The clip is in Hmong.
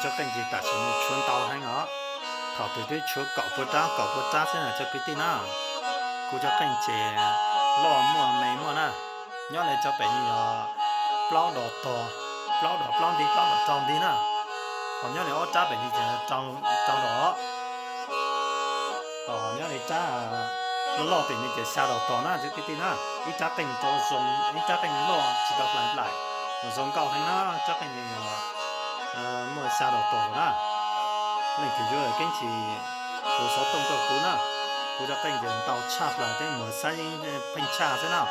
Tsob qeej ces tam sim no tshuav ntau heev os. Thaum twg twb tshuav kaum pua rab, kaum pua rab xwb na cov kwv tij na. Kuv tsob qeej ces loj muaj me muaj na. Nyob li tsob pem no yog plaub dos tog, plaub dos plaub nti, plaub dos rau nti na. Ho nyob li ob rab pem no ces rau dos. Ho nyob li rab loj loj pem no ces xya dos tog na cov kwv tij na. Ib rab qeej tau zoo, ib rab qeej loj tsis tau hlais nplaim, zoo nkauj heev na. Tsob qeej no yog muaj xya dos tog na. Leej twg yuav keeb sim hu xov tooj rau kuv na. Kuv tsob qeej ces ntau tshaj plaws thiab, muag xab yeeb pheej tshaj xwb na.